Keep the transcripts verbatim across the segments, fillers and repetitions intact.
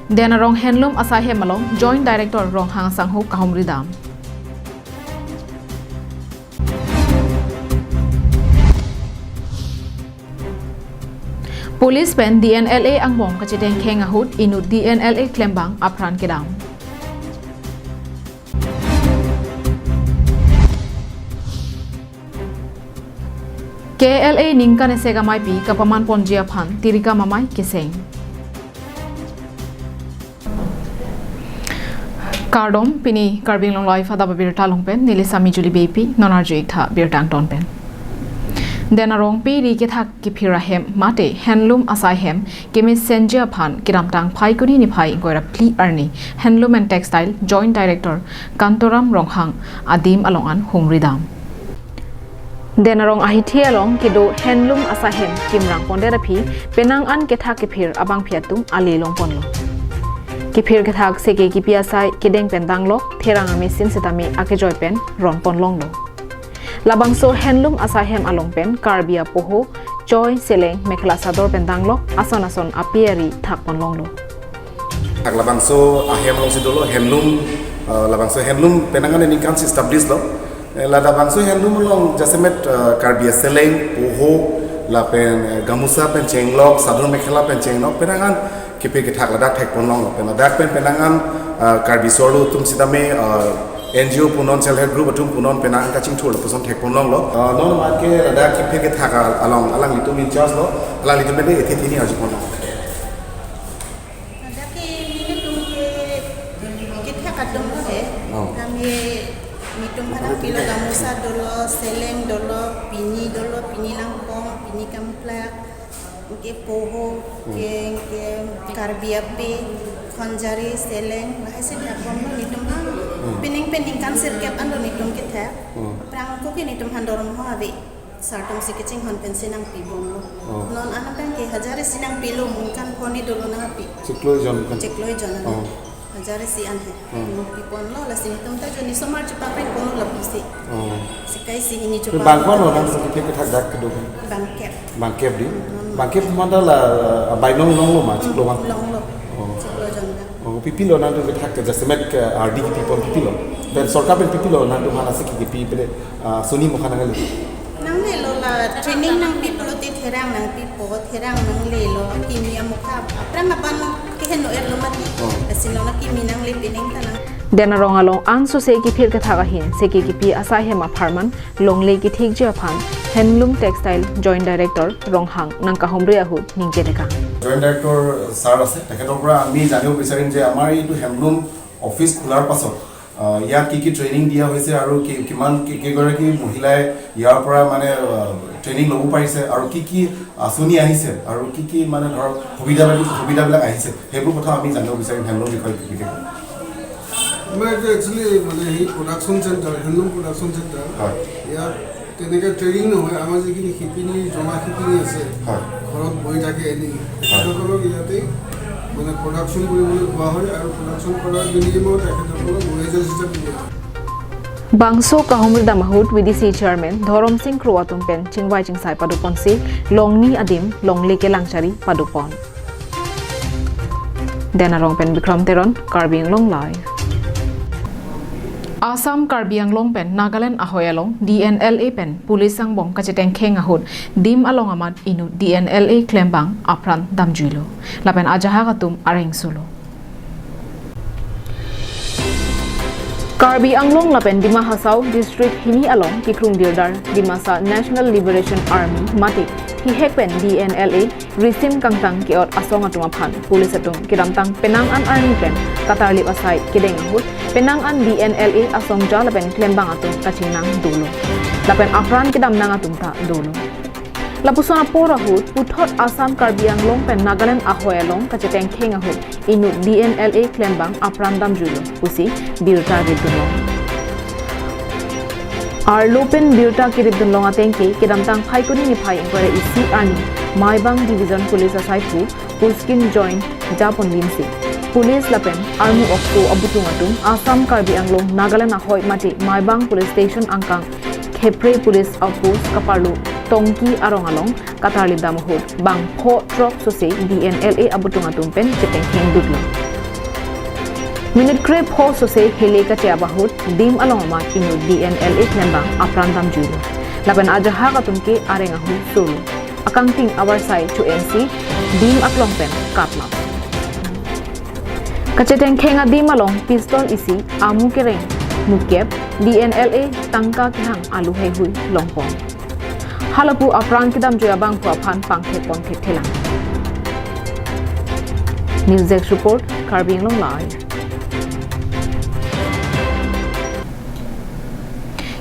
Denarong Handloom asaihem along Joint Director Ronghang asangho kahumri dam. Police pen D N L A angbong kachetengkheng ahut inut D N L A klembang apran kedam. K L A ningkan isi ameipi kapaman ponji aphan tirikam amei keseng. Kardom, pini Karbi Anglong Live adap abirta along pen neli Sami Juli Beypi, non arju-ik tha birta angton pen. Denarong peri kethak kephir ahem mate handloom asaihem kemesenji aphan kedamtang Phaikuni niphai ingkoi ra phli arni Handloom and Textile Joint Director Kantoram Ronghang adim along an humri dam. Denarong ahithi along kedo handloom asaihem kimrang pondet aphi penang an kethak kephir abangphi atum ale longponlo. Kephir kethak seke kepi asai kedeng pen danglok, therang amesin setame akejoi pen ronpon longlo. Labangso handloom asaihem along pen Karbi apoho, choi, seleng, mekhela sador pen danglok ason ason ape ari thakpon longlo. Thak labangso ahem alongsi dolo handloom, uh, labangso handloom penang an ningkan si establish lo. Eh, labangso handloom along jasemet, uh, Karbi aseleng, poho, lapen, eh, gamusa pen chenglok, sador mekhela pen chenglok, penang an kephir kethak ladak thekpon longlo. Pen ladak pen penang an, uh, Karbi so-arlo atum setame, uh, N G O punon, self help group atum punon penang an kachingthur lapuson thekpon longlo. Uh, non amat ke ladak kephir kethak al-, along alanglitum in charge lo, alanglitum pen ethe thini arjupon longlo. Ladak ke nelitum ke kethak atum lo he. Oh. Kami nelitum aphan pilo gamusa dolo, seleng dolo, pini dolo, pini langpong, pini kamplak, ke poho, hmm, ke, ke Karbi ape, khonjari, seleng, lahai si thakbomlo nelitum aphan. Hmm. Pining pen ningkan sirkep an lo nelitum kethak. Hmm. Aphrang ako ke nelitum aphan dormoha ave. Sartum si kachinghon pensi nangpibomlo. Oh. Non an pen ke hajar isi nangpilo, ningkan phongo dolo nangpi. Chiklo jon kan? Chiklo jon an. Oh. Hajar isi an he. Hmm. Nangpiponlo, lasi nelitum ta joni osomar chepapre ponlo lapusi. Oh. Sikai si hini. Pe chepa bang ko lo nang so kephir kethak dak kedo kan? Bangkep. Bangkep di? Hmm. Bangkep manda la, uh, bainong longlo ma, chiklo bang? Longlo. Oh. Chiklo jon bang. Oh, pipilo nangtum kethak ke jasemet ke R D kepipon pipilo. Pen sorkar pen pipilo nangtum aphan asi kepi pele, ah, suni mokha nangle. Nanglelo la training nangpi pulote therang nangpipo, therang nanglelo, kimi amokha, apran aban keheno erlo mati. Oh. Lasi lo na kimi nangle pining ta nang. Denarong along an sose kephir kethak ahin seke kepi asaihem apharman longle kethikji aphan Handloom Textile Joint Director Ronghang nangkahumri ahut ningje dekang. Joint director sir আছে, তেখেতৰ পৰা আমি জানিব বিচাৰিম যে আমাৰ এইটো handloom office খোলাৰ পাছত, আহ, ইয়াত কি কি ট্ৰেইনিং দিয়া হৈছে আৰু কি, কিমান কি, কেইগৰাকী মহিলাই ইয়াৰ পৰা মানে, আহ, ট্ৰেইনিং ল'ব পাৰিছে আৰু কি কি আঁচনি আহিছে আৰু কি কি মানে ধৰক সুবিধাবিলাক, সুবিধাবিলাক আহিছে, সেইবোৰ কথা আমি জানিব বিচাৰিম হেণ্ডলুম বিষয়ে বিশেষকৈ। আমাৰ এইটো একচুৱেলি মানে সেই production centre, handloom production centre. হয়। ইয়াত তেনেকে ট্ৰেইনিং নহয়, আমাৰ যিখিনি শিপিনী, জমা শিপিনী আছে, হয়। ঘৰত বহি থাকে এনেই, হয়। তেখেতসকলক ইয়াতেই মানে প্ৰডাকশ্যন কৰিবলৈ কোৱা হয় আৰু প্ৰডাকশ্যন কৰাৰ বিনিময়ত তেখেতসকলক ৱেজেছ হিচাপে দিয়া হয়। Bangso kahumri dam ahut V D C Chairman Dhorom Sing Kro atum pen chingvai chingsai padoponsi longni adim longle kelang chari padopon. Denarong pen Bikram Teron, Karbi Anglong Live. Assam Karbi Anglong pen Nagaland ahoi along D N L A pen police angbong kachetengkheng ahut dim along amat inut D N L A klembang apran damjuilo. Lapen ajahak atum arengsulo. Karbi Anglong lapen Dima Hasao District hini along kikrung dirdar Dimasa National Liberation Army mate hihek pen D N L A risim kangtang ke-ot asong atum aphan police atum kedamtang penang an arni pen katarlip asai kedeng ahut penang an D N L A asongja lapen klembang atum kachingnang dolo. Lapen apran kedamnang atum ta dolo. Lapuson apor ahut puthot Assam Karbi Anglong pen Nagaland ahoi along kachetengkheng ahut inut D N L A klembang apran damjuilo pusi birta ripdunlong. Arlo pen birta keripdunlong ateng ke kedamtang Phaikuni niphai ingkoi ra isi arni Maibang Division Police asaiphu Puskin Joint japonbinsi police lapen armu okso abutung atum Assam Karbi Anglong Nagaland ahoi mate Maibang Police Station angkang Khepre Police Outpost kaparlo Tongki arong along katarlip dam ahut bang pho throk sose D N L A abutung atum pen chetengkheng dutlo. Minute krepho sose hele kache abahut dim along amat inut D N L A klembang apran damjuilo. Lapen ajahak atum ke areng ahu solo. Akangting avarsai cho-ensi dim aklong pen katlap. Kachetengkheng adim along pistol isi amu kereng mukep D N L A tangka kehang alu heihui longpon. Halapu apran kedamjui abangphu aphan pangthek pon thekthelang. News Desk Report, Karbi Anglong Live.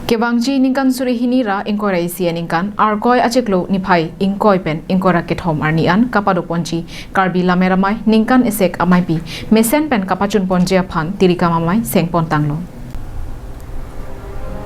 Kevangji ningkan suri hini ra ingkoi ra isi aningkan Arkoi achiklo niphai ingkoi pen ingkoi ra kethom arni an kapadoponji Karbi Lammet Amei ningkan esek ameipi mesen pen kapachunponji aphan tirikam amei sengpon tanglo.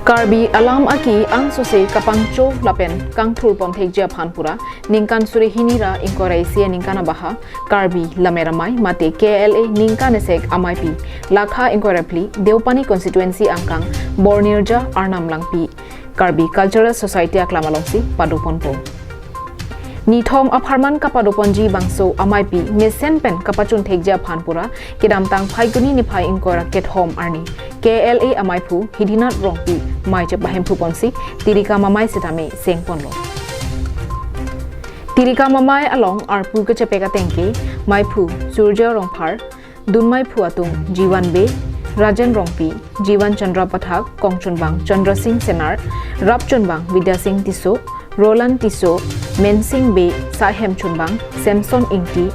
Karbi alam aki angsose kapangcho lapen kangthurpon thekji aphan pura ningkan suri hini ra ingkoi ra isi aningkan abaha Karbi Lammet Amei mate K L A ningkan esek ameipi lakha ingkoi ra phli Deopani constituency angkang Bornirja Arnam Langpi Karbi Cultural Society aklam alongsi padoponpo. Nithom apharman kapadoponji bangso ameipi mesen pen kapachun thekji aphan pura kedamtang Phaiguni niphai ingkoi ra kethom arni K L A ameiphu Hidinath Rongpi mei chepahemphuponsi tirikam amei sitame sengponlo. Tirikam amei along arpu kechepek ateng ke meiphu Surjya Rongphar, dunmeiphu atum Jiwan Bey, Rajen Rongpi, Jiwan Chandra Pathak, kongchunbang Chandra Singh Senar, rapchunbang Vidya Singh Tisso, Roland Tisso, Mensing Bey, saihem chunbang Samson Ingti,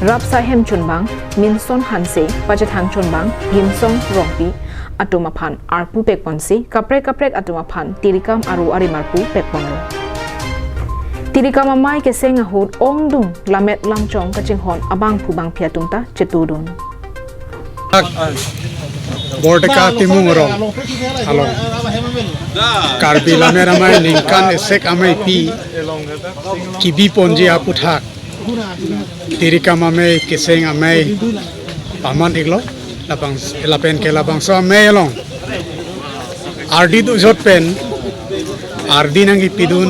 rap saihem chunbang Minson Hanse, pachethang chunbang Himsong Rongpi atum aphan arpu pekponsi kaprek kaprek atum aphan tirikam aru arim arpu pekponlo. Tirikam amei keseng ahut ongdung lammet lamchong kachinghon abangphu bangphi atum ta chetudun. Borteka Timung Rong along Karbi Lammet Amei ningkan esek ameipi kebiponji aputhak tirikam amei keseng amei paman iklo, labang lapen ke labangso amei along ardi dujot pen ardi nangkipidun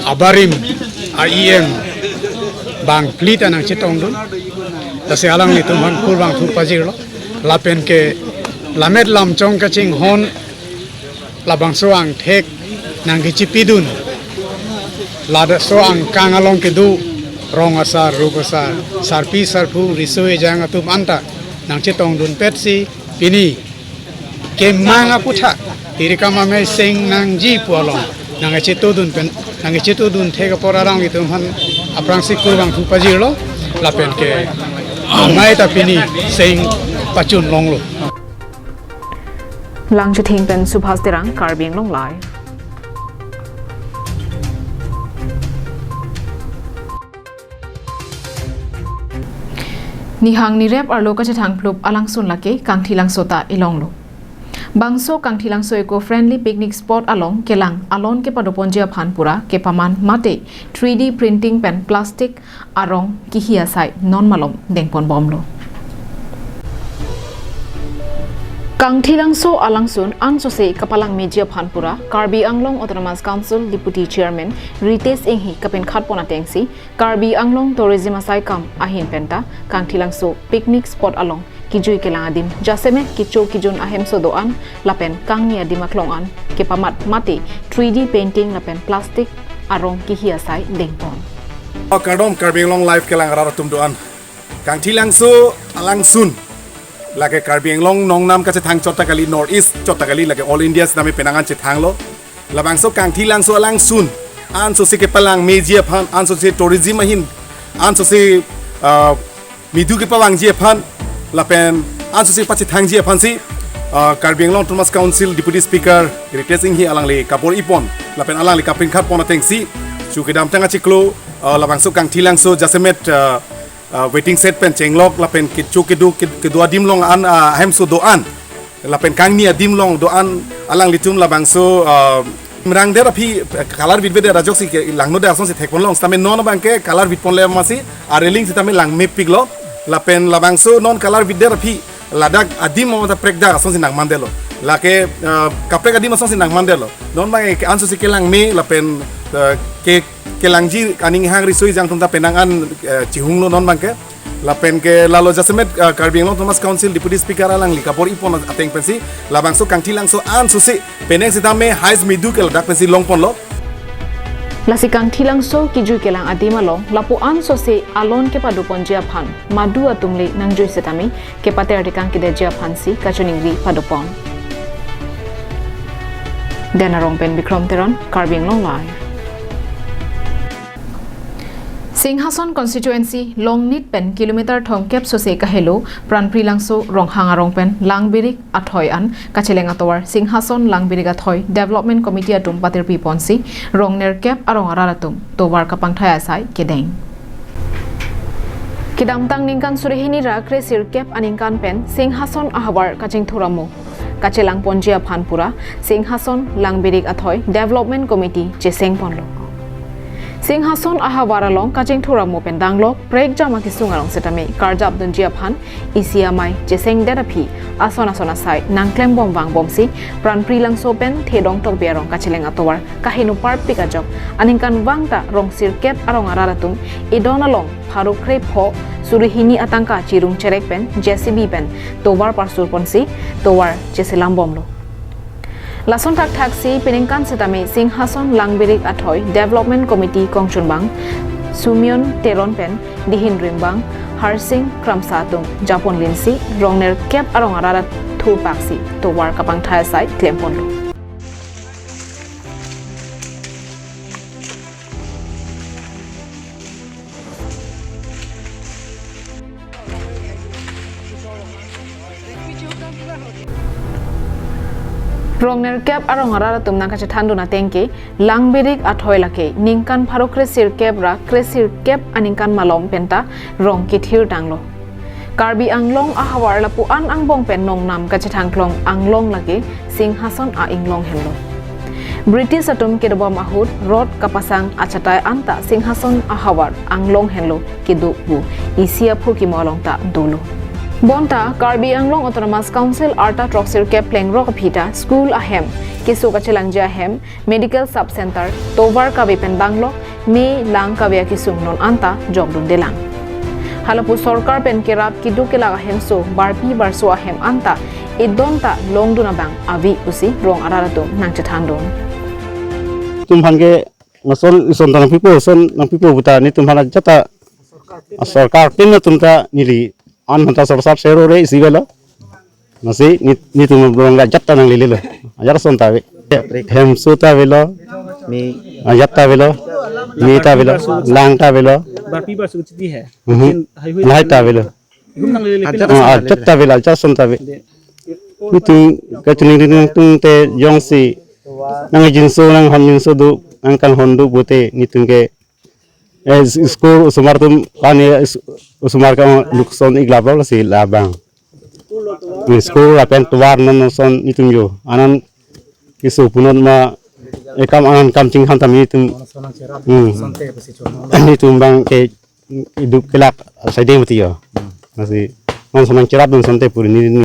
abarim a-E M bangphli ta nangchetongdun. Lasi alanglitum aphan kurvangthu pajirlo. Lapen ke lammet lamchong kachinghon labangso angthek nangkechepidun. Laso angkang along kedo rong asar, ruk asar, sarpi sarpo, riso ejang atum anta nangchetongdunpetsi pini kemang aputhak tirikam amei seng nangji pu along nangkechetudun pen, nangkechetudun thek apor alanglitum aphan aphrangsi kurvangthu pajirlo. Lapen ke amei ta pini seng pachun longlo. Langchithing pen Subhas Terang, Karbi Anglong Live. Nihang nirep arlo kachethang plup alangsun lake Kangthilangso ta ilonglo. Bangso Kangthilangso eco-friendly picnic spot along kelang alon kepadoponji aphan pura kepaman mate three D printing pen plastic arong kehi asai non malom dengponbomlo. Kangthilangso alangsun angsose kapalangmeji aphan pura Karbi Anglong Autonomous Council Deputy Chairman Ritesh Enghi kapinkhatpon atengsi Karbi Anglong tourism asaikam ahin penta Kangthilangso picnic spot along kijui kelang adim jasemet kecho kejun ahemso do-an lapen kangni adim aklong an kepamat mate three D painting lapen plastic arong kehi asai dengpon. Kardom Karbi Anglong Live kelang arat atum do-an. Kangthilangso alangsun lake Karbi Anglong nongnam kachethang chot ta kali, North East chot ta kali, lake All India sitame penang an chethanglo. Labangso Kangthilangso alangsun ansose kepalangmeji aphan, ansose tourism ahin, ansose, ah, midu kepavangji aphan lapen ansose pachethangji aphansi, ah, Karbi Anglong Autonomous Council Deputy Speaker Ritesh Enghi alangli kabor-ipon lapen alangli kapinkhatpon atengsi, chu kedamtang achiklo, ah, labangso Kangthilangso jasemet, ah, ah, waiting shed pen chenglok lapen kecho kedo, ked-, kedo adim along an, ah, ahemso do-an lapen kangni adim along do-an alanglitum labangso, ah, imrang der aphi, eh, color vitvedet ajoksi ke langno der asonsi thekponlong sitame non abangke color vitponle amatsi a-railing sitame langmepiklo lapen labangso non color vit der aphi ladak adim amo ta prekdak asonsi nangmandetlo. Lake, eh, kaprek adim asonsi nangmandetlo. Non abangke ansose kelangme lapen, eh, ke, kelangji aning hang riso ejang atum ta penang an, eh, chihunglo non abangke. Lapen ke lalo jasemet, uh, Karbi Anglong Autonomous Council Deputy Speaker alangli kabor-ipon ateng pensi labangso Kangthilangso anso si penang sitame highest medu ke ladak pensi longponlo. Lasi Kangthilangso kijui kelang adim along lapu anso si alon kepadoponji aphan madu atum le nangjui sitame kepater tekang kedetji aphansi kachiningri padopon. Dena Rongpen Bikrom Teron, Karbi Anglong Live. Singhason constituency Longnit pen kilometer thomkep sose kahelo Pranpri Langso Ronghang arong pen Langbirik Athoi an kacheleng atovar Singhason Langbirik Athoi Development Committee atum patirpi ponsi rong nerkep arong arat atum tovar kapangthai asai kedeng. Kedamtang ningkan surihini ra kresirkep aningkan pen Singhason ahavar kachingthur amo kachelangponji aphan pura Singhason Langbirik Athoi Development Committee chesengponlo. Singhason ahavar along kachingthur amo pen danglok prekjam akesung arong sitame karjapdunji aphan isi amei chesengdet aphi ason ason asai nangklembom vangbomsi Pranpri Langso pen Thedong Tokbi arong kacheleng atovar kaheno parpik ajok aningkanvang ta rong sirkep arong arat atum edon along pharo krepho surihini atangka chirung cherek pen J C B pen tovar parsurponsi tovar cheselambomlo. Lason thakthaksi peningkan sitame Singhason Langbirik Athoi Development Committee kongchunbang Sumion Teron pen dihin rimbang Harsing Kramsa atum japonlinsi rong nerkep arong arat thurpaksi tovar kapangthai asai klemponlo. Rong nerkep arong arat atum nangkachethandun ateng ke Langbirik Athoi lake ningkan pharo kresirkep ra kresirkep aningkan malom penta rong kethir tanglo. Karbi Anglong ahavar lapu-an angbong pen nongnam kachethangklong anglong lake Singhason a-inglong henlo. British atum kedobom ahut rot kapasang achatai anta Singhason ahavar anglong henlo kedo pu isi aphu kimo along ta dolo. Bonta Karbi Anglong Autonomous Council arta throksirkep plengrok aphi ta school ahem, keso kachelangji ahem, medical sub center, tovar kave pen danglok, me lang kave akesung non anta jokdundelang. Halapu sorkar pen kerap keduk kelak ahemso barpi barso ahem anta edon ta longdun abang ave pusi rong arat atum nangchethandun. Tum aphan ke lason ison ta nangpipo, son nangpipo puta netum aphan ajat ta, ah, sorkar pin atum ta neli an aphan ta sorsap sero re isi avelo. Lasi ne, netum rong ajat ta nanglelelo. Ajat ason ta ave. Hemso ta avelo. Me. Ajat ta avelo. Me ta avelo. Lang ta avelo. Barpi barso chiti hai. Mhm. Lekin hai hui lahai ta avelo. Hum nanglele. Ajat pin ason ta avelo. Ah, ajat ta avelo, ajat ason ta ave. De. Netum kachiningri nangtungte jongsi nangjinso nanghon jinso do, nangkanghon do pulote netum ke, eh, school osomar atum kani, eh, osomar ke nukson iklaplo lasi labang. School lapen tovar non non son netum jo. Anan keso punot ma, eh, kam anan kam chinghan tame netum. Hmm. Netum abang ke iduk kelak saideng mati jo. Lasi non son nangcherapdun sonte puri ni ni.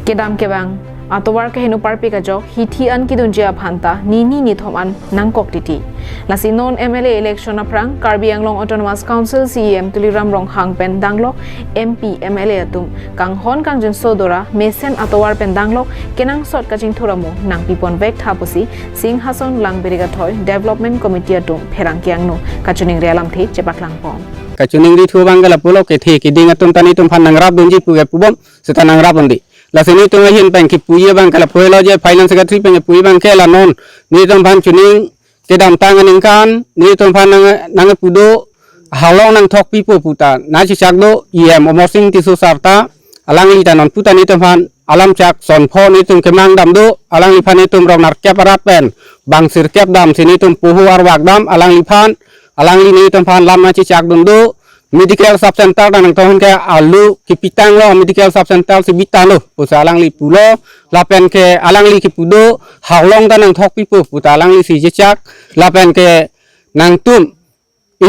Kedam kevang atovar kaheno parpik ajok hithi an kedunji aphan ta nini nithom an nangkok titi. Lasi non M L A election aphrang Karbi Anglong Autonomous Council C E M Tuliram Ronghang pen danglok M P M L A atum kanghon kangjinso dora mesen atovar pen danglok kenangsot kachingthur amo nangpiponvek tha pusi Singhason Langbirik Athoi Development Committee atum pherangke angno kachiningri alamthe chepaklangpon. Kachiningri thu abang ke lapulo kethe keding atum ta netum aphan nangrapdunji pu ke pubom seta nangrapdunde. Lasi netum ahin pen kepuji abang ke lapu helo je finance secretary pen kepuji abang ke la non netum aphan chuning kedamtang aningkan netum aphan nang, nangpu do halong nangthokpipo puta nangchechak do E M Amarsing Tisso sir ta alangli ta non puta netum aphan alam chak sonpho netum kemang dam do, alangliphan netum rong nerkep arat pen bang sirkep damsi netum poho arvak dam, alangliphan, alangli netum aphan lam nangchechakdun do, medical sub center ta nangthan ke alu kepitanglo, medical sub center si bitanglo pusi alangli pulo, lapen ke alangli kepu do halong ta nangthokpipo puta alanglisi chechak, lapen ke nangtum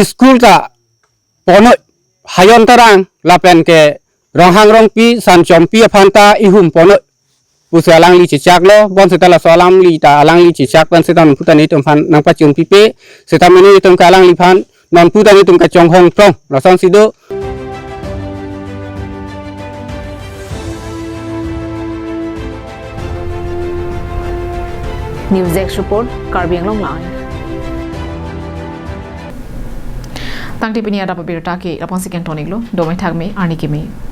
school ta ponoi, Hayon Terang lapen ke Ronghang Rongpi Sanchompi aphan ta ihum ponoi pusi alangli chechaklo, bonseta laso alamli ta alangli chechak pen seta non puta netum aphan nangpachun pipe, seta mene netum ke alangliphan non puta netum kachonghong trong lasonsi do. News Desk Report, Karbi Anglong Live. Tangte pini adap abirta ke lapu-an si kangton-iklo, dome thakme, arni keme.